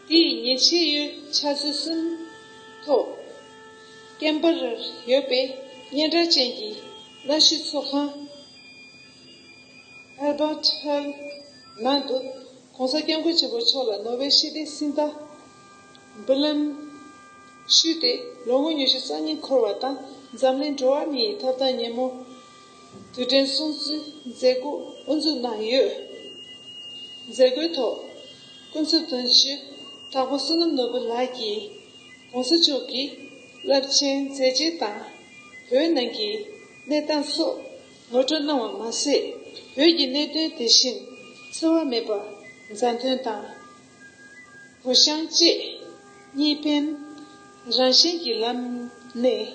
དེའི་ཉིན་ཤས་ཡོལ་ཆུ་ཚོད་གསུམ་ཐོག་ཀན་བྷ་རར་ཡོད་པའི་སྙན་གྲགས་ཅན་གྱི་གནའ་ཤུལ་ཚོགས་ཁང་། Albert Hall ནང་དུ་༸གོང་ས་༸སྐྱབས་མགོན་ཆེན་པོ་མཆོག་ལ་ནོ་བེལ་ཞི་བདེའི་གཟེངས་རྟགས་འབུལ་ལམ་ཞུས་ཏེ། ལོ་ངོ་ཉི་ཤུ་རྩ་གཉིས་འཁོར་བ་དང་འཛམ་གླིང་འགྲོ་བ་མིའི་ཐོབ་ཐང་ཉིན་མོ་དུས་དྲན་སྲུང་བརྩིའི་མཛད་སྒོ་དབུ་འཛུགས་གནང་ཡོད། མཛད་སྒོའི་ཐོག་སྐུ་ཚབ་དོན་གཅོད་དྭགས་པོ་བསོད་ནམས་ནོར་བུ་ལགས་ཀྱིས། ༸གོང་ས་མཆོག་གིས་རླབས་ཆེན་མཛད་རྗེས་དང་། བོད་ནང་གི་གནས་སྟངས་སོགས་ངོ་སྤྲོད་གནང་བ་མ་ཟད། བོད་ཀྱི་གནད་དོན་དེ་བཞིན་འཚེ་བ་མེད་པ་མཛའ་མཐུན་དང་། གུ་ཡངས་བཅས་གཉིས་ཕན་རང་བཞིན་གྱི་ལམ་ནས་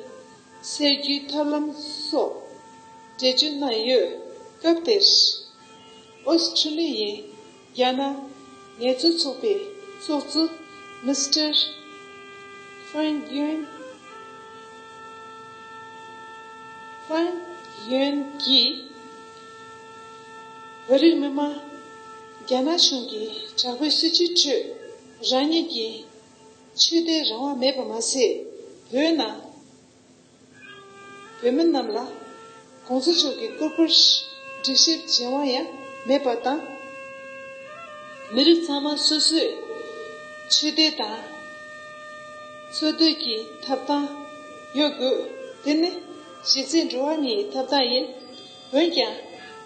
སེལ་རྒྱུའི་ཐབས་ལམ་སོགས་འགྲེལ་བརྗོད་གནང་ཡོད། སྐབས་དེར། ཨོ་སི་ཁྲུ་ལི་ཡའི་རྒྱ་ནག་ངལ་རྩོལ་ཚོགས་པའི་ཚོགས་གཙོ་མི་སི་ཊར་ཧྥན་ཡོན། ཧྥན་ཡོན་གྱིས། བོད་རིགས་མི་མང་རྒྱ་ནག་གཞུང་གི་དྲག་པོའི་སྲིད་བྱུས་ཁྲོད་རང་ཉིད་ཀྱི་ཆོས་དད་རང་དབང་མེད་པ་མ་ཟད། བོད་ནང་བོད་མི་རྣམས་ལ་༸གོང་ས་མཆོག་གི་སྐུ་པར་སྒྲིག་ཞིབ་བྱེད་དབང་ཡང་མེད་པ་དང་། མི་རིགས་ཚང་མ་སོ་སོའི་ཆོས་དད་དང་འཚོ་སྡོད་ཀྱི་ཐོབ་ཐང་ཡོད་དགོས། དེ་ནི་གཞི་རྩའི་འགྲོ་བ་མིའི་ཐོབ་ཐང་ཡིན། འོན་ཀྱང་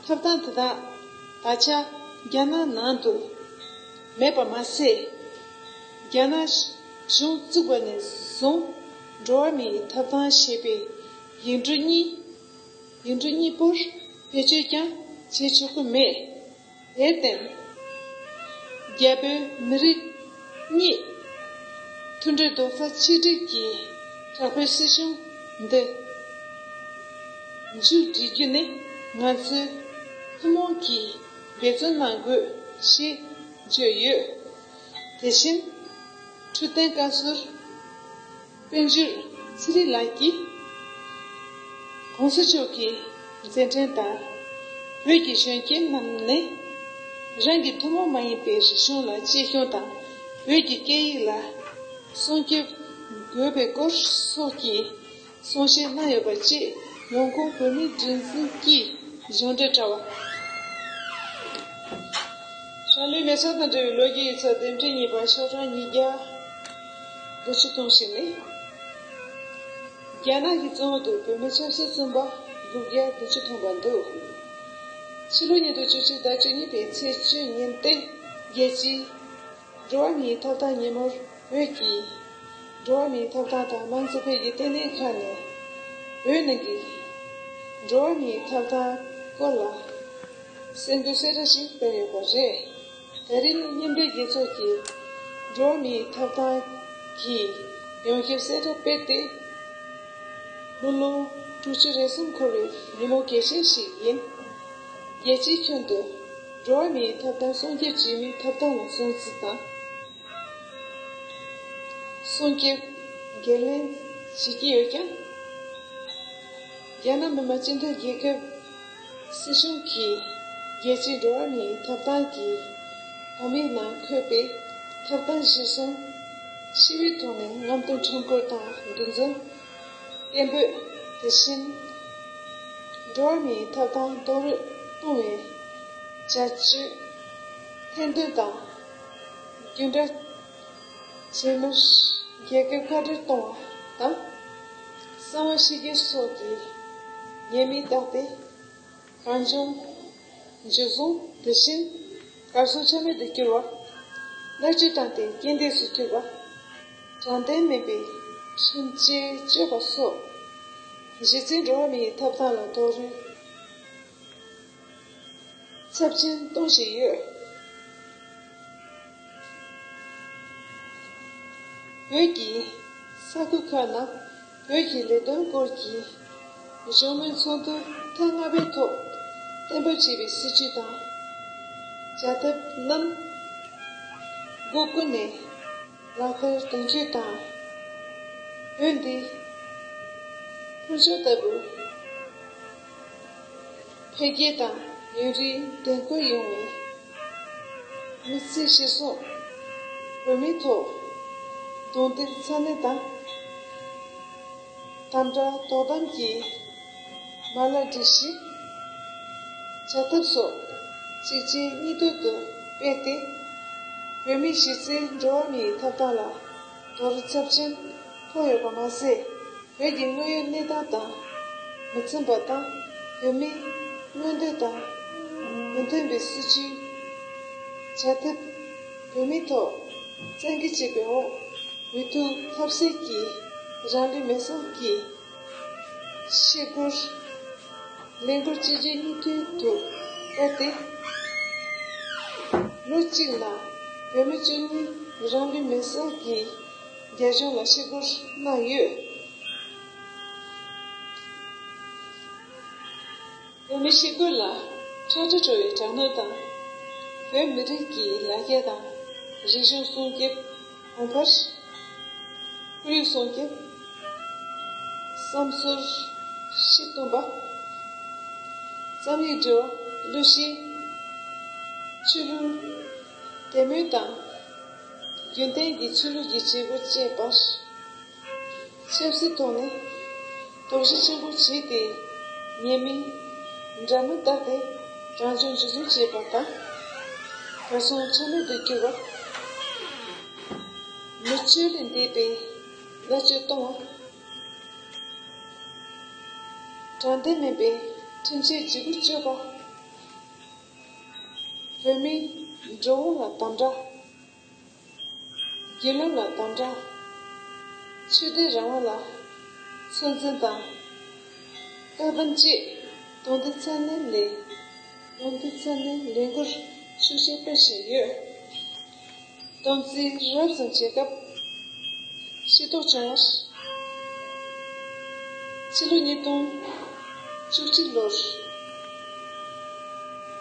ཐོབ་ཐང་དེ་དག་ད་ཆ་རྒྱ་ནག་ནང་དུ་མེད་པ་མ་ཟད། རྒྱ་ནག་གཞུང་བཙུགས་པ་ནས་བཟུང་འགྲོ་བ་མིའི་ཐོབ་ཐང་ཞེས་པའི་ཡིག་འབྲུ་གཉིས། ཡིག་འབྲུ་གཉིས་པོར་བེད་སྤྱོད་ཀྱང་བྱེད་ཆོག་གི་མེད། དེར་བརྟེན། རྒྱ་བོད་མི་རིགས་གཉིས་མཐུན་སྒྲིལ་རྡོག་རྩ་ཆིག་སྒྲིལ་གྱི་དྲག་པོའི་སྲིད་གཞུང་འདི་མཇུག་སྒྲིལ་རྒྱུ་ནི་ང་ཚོའི་ཐུན་མོང་གི་འབད་བརྩོན་གནང་དགོས་ཞེས་བརྗོད་ཡོད། དེ་བཞིན། འཕྲོད་བསྟེན་བཀའ་ཟུར་དཔལ་འབྱོར་ཚེ་རིང་ལགས་ཀྱིས། ༸གོང་ས་མཆོག་གི་མཛད་འཕྲིན་དང་། བོད་ཀྱི་གཞོན་སྐྱེས་རྣམས་ནས་རང་གི་ཐུན་མོང་མ་ཡིན་པའི་རིག་གཞུང་ལ་གཅེས་སྐྱོང་དང་། བོད་ཀྱི་སྐད་ཡིག་ལ་སྲུང་སྐྱོབ་དགོས་པའི་སྐོར་སོགས་ཀྱི་གསུང་བཤད་གནང་ཡོད་པ་བཅས་ཡོང་ཁུངས་བོད་མིའི་སྒྲིག་འཛུགས་ཀྱི་གཞུང་འབྲེལ་དྲ་བ། རང་ལུས་མེ་སྲེག་དང་འབྲེལ་བའི་ལོ་རྒྱུས་ཡིག་ཚགས་དེབ་ཕྲེང་གཉིས་པ་ཤོག་གྲངས་ཉིས་བརྒྱ་དགུ་བཅུ་ཐོན་ཞིང་ནི། རྒྱ་ནག་གི་བཙོན་འོག་ཏུ་བོད་མི་ཆབ་སྲིད་བཙོན་པ་དགུ་བརྒྱ་དགུ་བཅུ་ཐོན་པ་འདུག་ཕྱི་ལོ་ཉིས་སྟོང་བཅུ་གཅིག་ཟླ་བཅུ་གཉིས་པའི་ཚེས་བཅུ་ཉིན་ཏེ་རྒྱལ་སྤྱིའི་འགྲོ་བ་མིའི་ཐོབ་ཐང་ཉིན་མོར་བོད་ཀྱི་འགྲོ་བ་མིའི་ཐོབ་ཐང་དང་དམངས་གཙོ་འཕེལ་རྒྱས་ལྟེ་གནས་ཁག་ནས་བོད་ནང་གི་འགྲོ་བ་མིའི་ཐོབ་ཐང་སྐོར་ལ་གསར་འགོད་གསལ་བསྒྲགས་ཤིག་སྤེལ་ཡོད་པ་རེད། ད་རིང་ནི་མཉམ་འབྲེལ་རྒྱལ་ཚོགས་ཀྱི་འགྲོ་བ་མིའི་ཐོབ་ཐང་གི་ཡོངས་ཁྱབ་གསལ་བསྒྲགས་སྤེལ་ཏེ། མི་ལོ་དྲུག་ཅུ་རེ་གསུམ་འཁོར་བའི་ཉིན་མོ་གལ་ཆེན་ཞིག་ཡིན། རྒྱལ་སྤྱིའི་ཁྱོན་དུ་འགྲོ་བ་མིའི་ཐོབ་ཐང་སྲུང་སྐྱོབ་བྱེད་མིའི་ཐོབ་ཐང་ལ་སྲུང་བརྩི་དང་། སྲུང་སྐྱོབ་འགན་ལེན་བྱེད་ཀྱི་ཡོད་ཀྱང་། རྒྱ་ནག་མི་དམངས་སྤྱི་མཐུན་རྒྱལ་ཁབ་སྲིད་གཞུང་གིས་རྒྱལ་སྤྱིའི་འགྲོ་བ་མིའི་ཐོབ་ཐང་གི་ལམ་ཡིག་ནང་འཁོད་པའི་ཐོབ་ཐང་གཞིར་བཟུང་ཞི་བའི་ཐོག་ནས་རྔམ་སྟོན་ཁྲོམ་སྐོར་དང་འདུ་འཛོམས་སྐད་འབོད། དེ་བཞིན་འགྲོ་བ་མིའི་ཐོབ་ཐང་རྡོག་རོལ་གཏོང་བའི་བྱ་སྤྱོད་ཐེར་འདོན་དང་། རྒྱུན་འགྲུལ་བྱེད་མིར་རྒྱལ་ཁབ་ཁ་བྲལ་གཏོང་བ་དང་། གསང་བ་བཤིག་སྐྱིལ་སོགས་ཀྱི་ཉེས་དམིགས་བཏགས་ཏེ། གང་བྱུང་འཇུ་བཟུང་། དེ་བཞིན་གར་སོང་ཆ་མེད་དུ་བསྐྱུར་བ། མནར་གཅོད་བཏང་སྟེ་རྐྱེན་འདས་སུ་གྱུར་པ། དྲང་བདེན་མིན་པའི་ཁྲིམས་བཅད་གཅོད་པ་སོགས་གཞི་རྩའི་འགྲོ་བ་མིའི་ཐོབ་ཐང་ལ་རྡོག་རོལ་ཚབས་ཆེན་གཏོང་བཞིན་ཡོད། བོད་ཀྱི་ས་ཁུལ་ཁག་ནང་བོད་ཀྱི་ལས་དོན་སྐོར་གྱི་གཞུང་མིན་ཚོགས་འདུ་ཐེངས་ལྔ་པའི་ཐོག་གཏན་འབེབས་བྱས་པའི་སྲིད་ཇུས་དང་བྱ་ཐབས་རྣམས་སྒོ་ཀུན་ནས་ལག་བསྟར་དོན་འཁྱོལ་དང་། བོད་འདི་ཕུར་ལྕོག་ལྟ་བུ་འཕེལ་རྒྱས་དང་ ཡུན་རིང་བདེ་འཁོད་ཡོང་བའི་དམིགས་བརྩེ་གཞིར་བཟུང་། བོད་མིའི་ཐོག་རྡུང་རྡེག་འཚར་ལོངས་དང་། དམ་དྲག་དོ་དམ་གྱི་མ་ལག་སྒྲིག་གཞི། བྱ་ཐབས་སོགས་གཅིག་རྗེས་གཉིས་མཐུད་དུ་སྤེལ་ཏེ། བོད་མིའི་གཞི་རྩའི་འགྲོ་བ་མིའི་ཐོབ་ཐང་ལ་དོ་རུང་ཚབས་ཆེན་ཕོག་ཡོད་པ་མ་ཟད། བོད་ཀྱི་དངོས་ཡོད་གནས་སྟངས་དང་མི་མཚུངས་པ་དང་། བོད་མིའི་མངོན་འདོད་དང་མི་མཐུན་པའི་སྲིད་བྱུས། བྱ་ཐབས། བོད་མིའི་ཐོག་བཙན་འགེལ་བྱས་པའི་འོག་འོས་བསྡུ་ཐབས་ཟད་ཀྱིས་རང་ལུས་མེར་སྲེག་གི་ཤེལ་སྒོར་ལས་འགུལ་གཅིག་རྗེས་གཉིས་མཐུད་དུ་སྤེལ་ཏེ། ལོ་གཅིག་ནང་བོད་མི་བཅུ་གཉིས་རང་ལུས་མེར་སྲེག་གིས་རྒྱ་གཞུང་ལ་ཤེལ་སྒོར་གནང་ཡོད། བོད་མིའི་ཤེལ་སྒོར་ལ་ཁྲ་ཁྲ་བྲོ་བའི་དྲག་གནོན་དང་། བོད་མི་རིགས་ཀྱི་ལ་རྒྱ་དང་རིག་གཞུང་སྲུང་སྐྱོབ་དགོངས་པ། ཁོར་ཡུག་སྲུང་སྐྱོབ། བསམ་ཚུལ་ཤེས་རྟོགས་པ། རྩོམ་རིག་འབྲེལ་བ། གླུ་གཞས། ཆོས་ལུགས་དད་མོས་དང་། རྒྱུན་ལྡན་གྱི་ཆོས་ལུགས་ཀྱི་བྱེད་སྒོ་བཅས་པར། ཆབ་སྲིད་ཐོག་ནས་དོགས་གཞི་ཆེན་པོ་བྱས་ཏེ། ཉེས་མིང་འདྲ་མིན་བཏགས་ཏེ་རང་སྐྱོན་འཛུགས་སྐྲུན་བྱས་པ་དང་། གར་སོང་ཆ་མེད་དུ་གྱུར་པ། མི་སྤྱོད་ལས་འདས་པའི་བརྡ་སྤྲོད་གཏོང་བ། དྲང་བདེན་མིན་པའི་ཁྲིམས་ཆད་འཇིགས་སྐུལ་སྤྱོད་པ། བོད་མིའི་འགྲོ་འོང་ལ་དམ་དྲག་རྒྱལ་ལམ་ལ་དམ་དྲག་ཆོས་དད་རང་དབང་ལ་ཚོད་འཛིན་དང་། བཀག་སྡོམ་བཅས་རྡུང་རྡེག་འཚར་ལོངས་ལས་རྡུང་རྡེག་འཚར་ལོངས་ལས་འགུལ་ཤུགས་ཆེ་སྤེལ་བཞིན་ཡོད། སྡོམ་རྩིས་རབ་ཙམ་བྱེད་སྐབས་ཤེས་རྟོགས་བྱུང་བར། ཕྱི་ལོ་ཉིས་སྟོང་བཅུ་གཅིག་ལོར་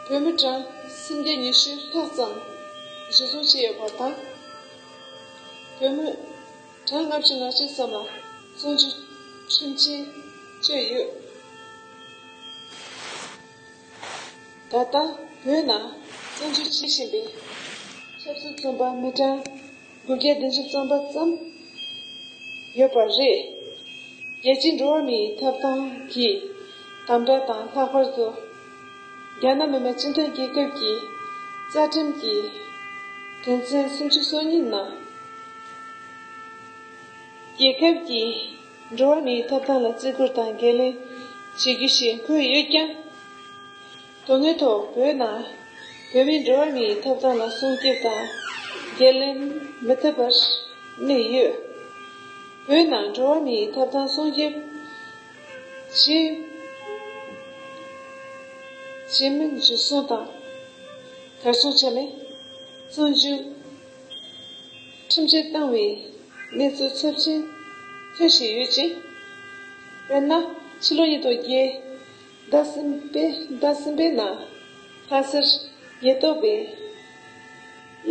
བོད་མི་གྲངས་སུམ་བརྒྱ་ཉི་ཤུ་ལྷག་ཙམ་འཇུ་བཟུང་བྱས་ཡོད་པ་དང་། བོད་མི་གྲངས་ལྔ་བཅུ་ང་གཅིག་ཙམ་ལ་བཙོན་འཇུག་ཁྲིམས་ཆད་གཅོད་ཡོད། ད་ལྟ་བོད་ནང་བཙོན་འཇུག་བྱེད་བཞིན་པའི་ཆབ་སྲིད་བཙོན་པ་མི་གྲངས་དགུ་བརྒྱ་བདུན་ཅུ་ཙམ་པ་ཙམ་ཡོད་པ་རེད། རྒྱལ་སྤྱིའི་འགྲོ་བ་མིའི་ཐོབ་ཐང་གི་དམ་དྲག་དང་། ལྷག་པར་དུ་རྒྱ་ནག་མི་དམངས་སྤྱི་མཐུན་རྒྱལ་ཁབ་ཀྱི་རྩ་ཁྲིམས་ཀྱི་དོན་ཚན་སུམ་ཅུ་སོ་གཉིས་ནང་རྒྱལ་ཁབ་ཀྱི་འགྲོ་བ་མིའི་ཐོབ་ཐང་ལ་བརྩི་བཀུར་དང་འགན་ལེན་བྱེད་རྒྱུ་ཞེས་འཁོད་ཡོད་ཀྱང་། དོན་དངོས་ཐོག་བོད་ནང་བོད་མིའི་འགྲོ་བ་མིའི་ཐོབ་ཐང་ལ་སྲུང་སྐྱོབ་དང་འགན་ལེན་མི་ཐུབ་པར་གནས་ཡོད། བོད་ནང་འགྲོ་བ་མིའི་ཐོབ་ཐང་སྲུང་སྐྱོབ་བྱེད་བྱེད་མི་འཇུ་བཟུང་དང་། གར་སོང་ཆ་མེད། བཙོན་འཇུག་ཁྲིམས་ཆད་བཏང་བའི་གནས་ཚུལ་ཚབས་ཆེན་ཐོན་བཞིན་ཡོད་ཅིང་། དཔེར་ན། ཕྱི་ལོ་ཉིས་སྟོང་བརྒྱད་ཟླ་གསུམ་པའི་ཟླ་གསུམ་པའི་ནང་ལྷ་སར་ཉེན་རྟོག་པས་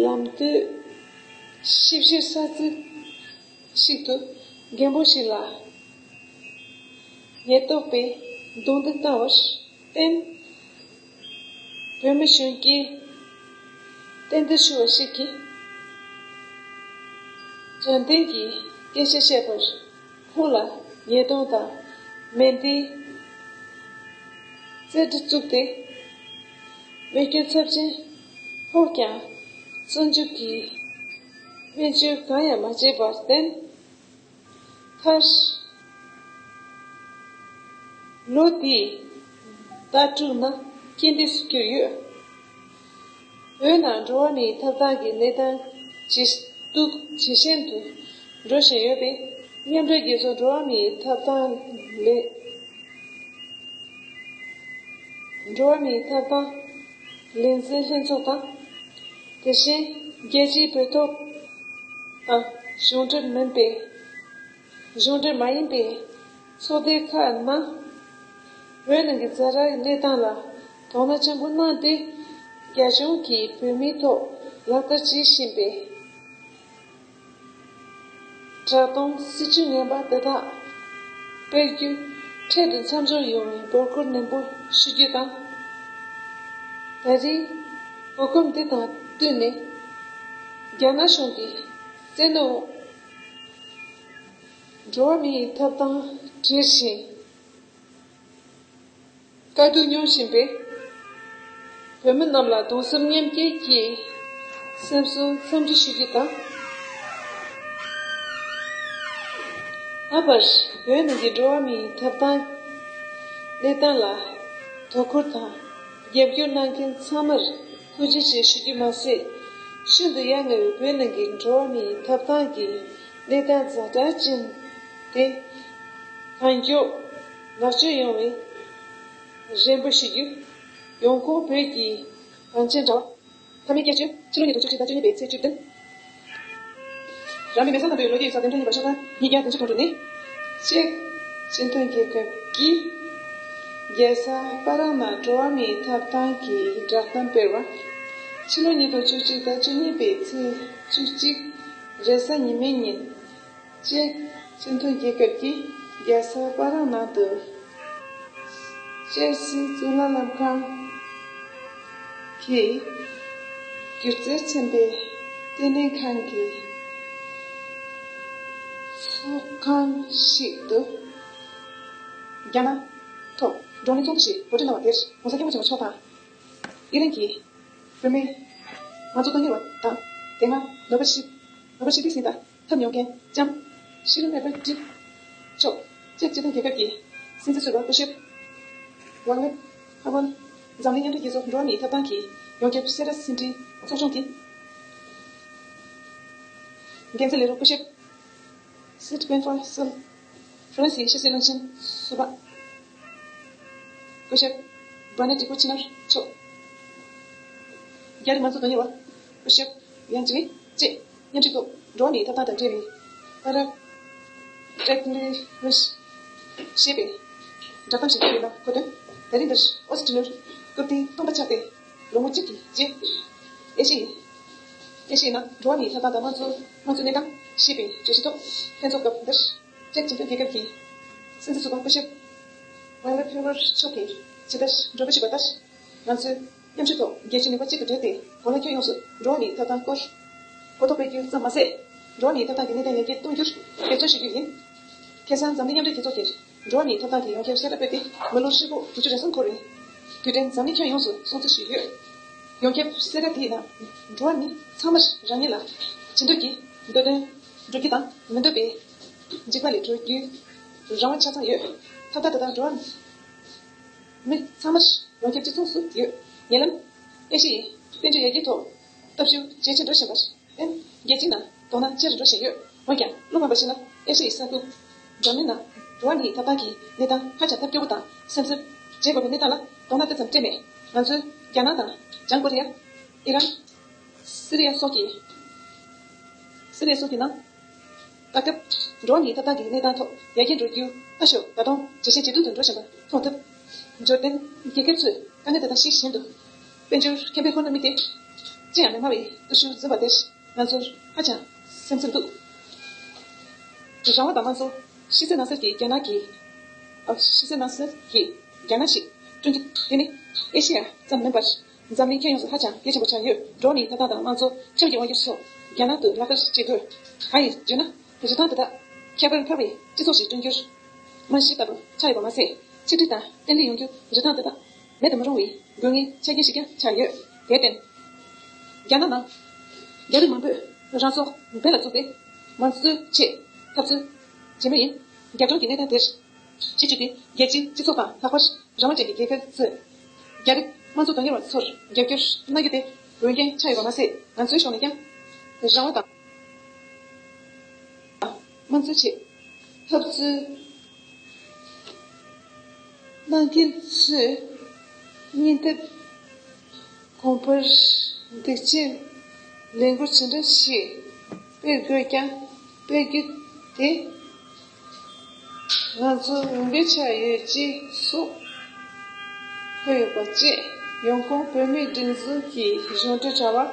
ལམ་སྟོད་ཞིབ་བཤེར་ས་ཚིགས་ཤིག་ཏུ་རྒན་པོ་ཞིག་ལ་ཉེན་རྟོག་པས་རྡུང་རྡེག་བཏང་བར་བརྟེན། བོད་མི་གཞོན་སྐྱེས་བསྟན་དོན་ཆོས་པ་ཞིག་གིས་དྲང་བདེན་གྱི་སྐད་ཆ་བཤད་པར་ཁོང་ལ་ཉེས་རྡུང་དང་མེ་མདས་རྩེད་འགྲན་བཙུགས་ཏེ། རྨས་སྐྱོན་ཚབས་ཆེན་ཕོག་ཀྱང་། བཙོན་འཇུག་གི་སྨན་བཅོས་གང་ཡང་མ་བྱས་པར་བརྟེན། མཐར། ལོ་དེའི་ཟླ་དྲུག་ནང་རྐྱེན་འདས་སུ་གྱུར་ཡོད། བོད་ནང་འགྲོ་བ་མིའི་ཐོབ་ཐང་གི་གནས་སྟངས་ཇེ་སྡུག་ཇེ་ཞན་དུ་འགྲོ་བཞིན་ཡོད་པས། མཉམ་འབྲེལ་རྒྱལ་ཚོགས་འགྲོ་བ་མིའི་ཐོབ་ཐང་ལས། འགྲོ་བ་མིའི་ཐོབ་ཐང་ལས་འཛིན་ལྷན་ཚོགས་དང་། དེ་བཞིན་རྒྱལ་སྤྱིའི་བོད་ཐོག་དང་གཞུང་འབྲེལ་མིན་པའི། གཞུང་འབྲེལ་མ་ཡིན་པའི་ཚོགས་སྡེ་ཁག་ནང་། བོད་ནང་གི་ཛ་དྲག་གི་གནས་སྟངས་ལ་དོ་སྣང་ཆེན་པོ་གནང་སྟེ། རྒྱ་གཞུང་གིས་བོད་མིའི་ཐོག་ལག་བསྟར་བྱེད་བཞིན་པའི་དྲག་གཏོང་སྲིད་བྱུས་ངན་པ་དེ་དག་སྤེལ་རྒྱུ་འཕྲལ་དུ་མཚམས་འཇོག་ཡོང་བའི་འབོད་སྐུལ་ནན་པོ་ཞུ་རྒྱུ་དང་། ད་རེས་གོ་སྐབས་འདི་དང་བསྟུན་ནས། རྒྱ་ནག་གཞུང་གིས་བཙན་གནོན་འོག་འགྲོ་བ་མིའི་ཐོབ་ཐང་བྲལ་ཞིང་། དཀའ་སྡུག་མྱོང་བཞིན་པའི་བོད་མི་རྣམས་ལ་གདུང་སེམས་མཉམ་སྐྱེད་ཀྱི་སེམས་གསོ་འཚམས་འདྲི་ཞུ་རྒྱུ་དང་། ད་བར་བོད་ནང་གི་འགྲོ་བ་མིའི་ཐོབ་ཐང་གནས་སྟངས་ལ་དོ་ཁུར་དང་རྒྱབ་སྐྱོར་གནང་མཁན་ཚང་མར་ཐུགས་རྗེ་ཆེ་ཞུ་རྒྱུ་མ་ཟད། ཤིན་ཏུ་ཡ་ང་བའི་བོད་ནང་གི་འགྲོ་བ་མིའི་ཐོབ་ཐང་གི་གནས་སྟངས་ཛ་དྲག་ཅན་དེ། གང་མགྱོགས་ལེགས་བཅོས་ཡོང་བའི་རེ་འབོད་ཞུ་རྒྱུ། ཡོང་ཁུངས་བོད་ཀྱི་གངས་ཅན་དྲ་བ། མཐའ་མའི་སྐྱབས་བཅོལ། ཕྱི་ལོ་ཉིས་སྟོང་བཅུ་གཅིག་ཟླ་བཅུ་གཉིས་པའི་ཚེས་བཅུ་བདུན། རང་མི་མེ་བསང་ལྷུན་པོའི་ལོ་རྒྱུས་ཡིག་ཚགས་འདེམས་ཐོན་ཡིན་པ་ཤོག་གྲངས་ཉིས་བརྒྱ་བདུན་ཅུ་དོན་དྲུག་ནི། གཅིག་སྤྱི་མཐུན་རྒྱལ་ཁབ་ཀྱིས་རྒྱལ་ས་པ་རང་ནང་འགྲོ་བ་མིའི་ཐོབ་ཐང་གི་བསྒྲགས་གཏམ་སྤེལ་བ། ཕྱི་ལོ་ཉིས་སྟོང་བཅུ་གཅིག་ཟླ་བཅུ་གཉིས་པའི་ཚེས་བཅུ་གཅིག་རེས་གཟའ་ཉི་མའི་ཉིན། གཅིག་སྤྱི་མཐུན་རྒྱལ་ཁབ་ཀྱིས་རྒྱལ་ས་པ་རང་ནང་དུ་སྤྱི་སྲིད་གཙུག་ལག་ལྷན་ཁང་གི་སྒྱུ་རྩལ་ཚན་པའི་ལྟེ་གནས་ཁང་གི་ཚོགས་ཁང་ཞིག་ཏུ། རྒྱ་ནག་ཐོག་བགྲོ་གླེང་ཚོགས་འདུ་ཞིག་གོ་སྒྲིག་གནང་བ་དེར་༸གོང་ས་༸སྐྱབས་མགོན་ཆེན་པོ་མཆོག་དང་། དབྱི་ལན་གྱི་བོད་མི་དམངས་གཙོ་དོན་གཉེར་བ་དང་། དེ་སྔ་ནོ་བེལ་ཞི་ནོ་བེལ་ཞི་བདེའི་གཟེངས་རྟགས་ཐོབ་མྱོང་མཁན་ལྕམ་ཤི་ལི་མེ་པལ་ཏི་མཆོག་ཅེཀ་སྤྱི་མཐུན་རྒྱལ་ཁབ་ཀྱི་སྲིད་འཛིན་ཟུར་པ་སྐུ་ཞབས་ཝང་ལེབ་ཧ་ཝན། འཛམ་གླིང་མཉམ་འབྲེལ་རྒྱལ་ཚོགས་འགྲོ་བ་མིའི་ཐོབ་ཐང་གི་ཡོངས་ཁྱབ་གསལ་བསྒྲགས་ཟིན་བྲིས་ཚོགས་ཆུང་གི་འགན་འཛིན་ལས་རོགས་སྐུ་ཞབས་སིད་པེན་ཧྥ་སིལ། ཧྥ་རན་སིའི་ཕྱི་སྲིད་བློན་ཆེན་ཟུར་པ་སྐུ་ཞབས་བྷ་ན་ཏི་ཀོ་ཆི་ནར་མཆོག་རྒྱ་རིགས་མང་གཙོ་དོན་གཉེར་བ་སྐུ་ཞབས་ཡང་ཅི་ལི་བཅས་མཉམ་ཞུགས་ཐོག་འགྲོ་བ་མིའི་ཐོབ་ཐང་དང་འབྲེལ་བའི་ཨ་རབ་ཀྲེག་ལི་རིཤ་ཞེས་པའི་བསྒྲགས་གཏམ་ཞིག་སྤེལ་ཡོད་པ་གོ་དོན། ད་རིང་འདིར་ཨོ་སི་ཀྲི་ལི་ཡར་སྐབས་དེའི་སྟོན་པ་ཆགས་ཏེ་ལོ་ངོ་གཅིག་གི་རྗེས། ཨེ་ཤི་ཡའི་ཨེ་ཤི་ཡའི་ནང་འགྲོ་བ་མིའི་ཐོབ་ཐང་དང་དམངས་གཙོ་དམངས་གཙོའི་གནས་སྟངས་ཞེས་པའི་བརྗོད་གཞི་ཐོག་ལྷན་ཚོགས་སྐབས་འདིར། ཅེཀ་སྤྱི་མཐུན་རྒྱལ་ཁབ་ཀྱི་སྲིད་འཛིན་ཟུར་པ་སྐུ་ཞབས་ཝང་ལེ་ཕེ་ཝར་མཆོག་གིས་ཇི་ལྟར་འགྲེལ་བརྗོད་ཞུས་པ་ལྟར། ང་ཚོས་མཉམ་ཞུགས་ཐོག་རྒྱལ་སྤྱིའི་ནུས་པ་གཅིག་ཏུ་བསྒྲིལ་ཏེ། གོ་ལ་ཁྱོན་ཡོངས་སུ་འགྲོ་བ་མིའི་ཐོབ་ཐང་སྐོར་གོ་རྟོགས་སྤེལ་རྒྱུ་ཙམ་མ་ཟད། འགྲོ་བ་མིའི་ཐོབ་ཐང་གི་གནས་སྟངས་ཡར་རྒྱས་གཏོང་རྒྱུར་འབད་བརྩོན་ཞུ་རྒྱུ་ཡིན། ཁ་སང་འཛམ་གླིང་མཉམ་འབྲེལ་རྒྱལ་ཚོགས་ཀྱི་འགྲོ་བ་མིའི་ཐོབ་ཐང་གི་ཡོངས་ཁྱབ་གསལ་བསྒྲགས་སྤེལ་ཏེ་མི་ལོ་ཧྲིལ་པོ་དྲུག་ཅུ་རེ་གསུམ་འཁོར་བའི་དུས་དྲན་འཛམ་གླིང་ཁྱོན་ཡོངས་སུ་སྲུང་བརྩི་ཞུས་ཡོད། ཡོངས་ཁྱབ་གསལ་བསྒྲགས་དེའི་ནང་འགྲོ་བ་མི་ཚང་མར་རང་ཉིད་ལ་བྱིན་རླབས་ཀྱི་འདོད་དོན་འགྲུབ་རྒྱུ་དང་། མི་འདོད་པའི་འཇིགས་པ་ལས་གྲོལ་རྒྱུའི་རང་དབང་ཆ་ཚང་ཡོད། ཐོབ་ཐང་དེ་དག་འགྲོ་བ་མི་ཚང་མར་ཡོངས་ཁྱབ་གཅིག་མཚུངས་སུ་ཡོད། ཉེ་ལམ་ཨེ་ཤི་ཡའི་དཔལ་འབྱོར་ཡར་རྒྱས་ཐོག་སྟོབས་ཤུགས་ཇེ་ཆེར་འགྲོ་བཞིན་པར་བརྟེན། རྒྱལ་སྤྱིའི་ནང་དོ་སྣང་ཆེ་རུ་འགྲོ་བཞིན་ཡོད། འོན་ཀྱང་། བློ་ཕམ་པ་ཞིག་ལ། ཨེ་ཤི་ཡའི་ས་ཁུལ་འདྲ་མིན་ནང་འགྲོ་བ་མིའི་ཐོབ་ཐང་གི་གནས་སྟངས་ཧ་ཅང་ཐབས་སྐྱོ་པོ་དང་སེམས་འཚབ་བྱེད་དགོས་པའི་གནས་སྟངས་ལ་དོ་སྣང་དེ་ཙམ་སྤྲད་མེད། ང་ཚོས་རྒྱ་ནག་དང་། བྱང་ཀོ་རི་ཡ། ཨི་རན། སི་རི་ཡ་སོགས་ཀྱི། སི་རི་ཡ་སོགས་ཀྱི་ནང་། ད་སྐབས་འགྲོ་བ་མིའི་ཐོབ་ཐང་གི་གནས་སྟངས་ཐོག་ཡར་རྒྱས་འགྲོ་རྒྱུ་ཨ་ཤོ་ད་དུང་ཇེ་ཆེ་ཇེ་སྡུག་ཏུ་འགྲོ་བཞིན་པ་མཐོང་ཐུབ། འབྱོར་ལྡན་རྒྱལ་ཁབ་ཚོས་དཀའ་ངལ་དེ་དག་ཤེས་བཞིན་དུ། དཔལ་འབྱོར་ཁེ་ཕན་ཁོ་ནར་དམིགས་ཏེ། ཅི་ཡང་མི་སྨྲ་བའི་སྟོབས་ཤུགས་འཛིན་པ་དེར་ང་ཚོར་ཧ་ཅང་སེམས་འཚབ་འདུག། རང་དབང་དང་དམངས་གཙོ། ཕྱི་གསལ་ནང་གསལ་གྱི་རྒྱ་ནག་གིས། ཨ། ཕྱི་གསལ་ནང་གསལ་གྱི་རྒྱ་ནག་ཞིག་བསྐྲུན་རྒྱུ་དེ་ནི་ཨེ་ཤེ་ཡ་ཙམ་མིན་པར། འཛམ་གླིང་ཁྱོན་ཡོངས་སུ་ཧ་ཅང་གལ་ཆེན་པོ་ཆགས་ཡོད། འགྲོ་བ་མིའི་ཐོབ་ཐང་དང་དམངས་གཙོ་ཁྲིམས་ཀྱི་དབང་སྒྱུར་སོགས་རྒྱ་ནག་ཏུ་ལག་བསྟར་བྱེད་དགོས། གང་ཡིན་ཞུས་ན། རིན་ཐང་དེ་དག་ཁྱད་པར་འཕགས་པའི་སྤྱི་ཚོགས་ཤིག་བསྐྲུན་རྒྱུར་རྨང་གཞི་ལྟ་བུ་ཆགས་ཡོད་པ་མ་ཟད། ཆིག་སྒྲིལ་དང་བརྟན་ལྷིང་ཡོང་རྒྱུར་རིན་ཐང་དེ་དག་མེད་དུ་མི་རུང་བའི་དགོས་ངེས་ཆ་རྐྱེན་ཞིག་ཀྱང་ཆགས་ཡོད། དེར་བརྟེན། རྒྱ་ནག་ནང་རྒྱ་རིགས་མང་པོས་རང་སྲོག་འབེན་ལ་བཙུགས་ཏེ་དམངས་གཙོའི་ཆེད་འཐབ་རྩོད་བྱེད་མུས་ཡིན། རྒྱབ་ལྗོངས་ཀྱི་གནས་སྟངས་དེར། གཅིག་གྱུར་གྱི་རྒྱལ་སྤྱིའི་སྤྱི་ཚོགས་དང་། ལྷག་པར་རང་དབང་ཅན་གྱི་རྒྱལ་ཁབ་ཚོས་རྒྱ་རིགས་དམངས་གཙོ་དོན་གཉེར་བ་ཚོར་རྒྱབ་སྐྱོར་གནང་རྒྱུ་དེ་འོས་འགན་ཆགས་ཡོད་པ་མ་ཟད། ང་ཚོའི་ཕྱོགས་ནས་ཀྱང་རང་དབང་དང་དམངས་གཙོའི་ཆེད་འཐབ་རྩོད་གནང་མཁན་ཚོས་སྙིང་སྟོབས་གོང་འཕེལ་འདེགས་ཆེན་ལས་འགུལ་ཇི་འདྲ་ཞིག་སྤེལ་དགོས་ཀྱང་། སྤེལ་རྒྱུ་དེ་ང་ཚོ་འོས་འབབ་ཆགས་ཡོད་ཅེས་སོགས་འཁོད་ཡོད་པ་བཅས། ཡོང་ཁུངས་བོད་མིའི་སྒྲིག་འཛུགས་ཀྱི་གཞུང་འབྲེལ་དྲ་བ།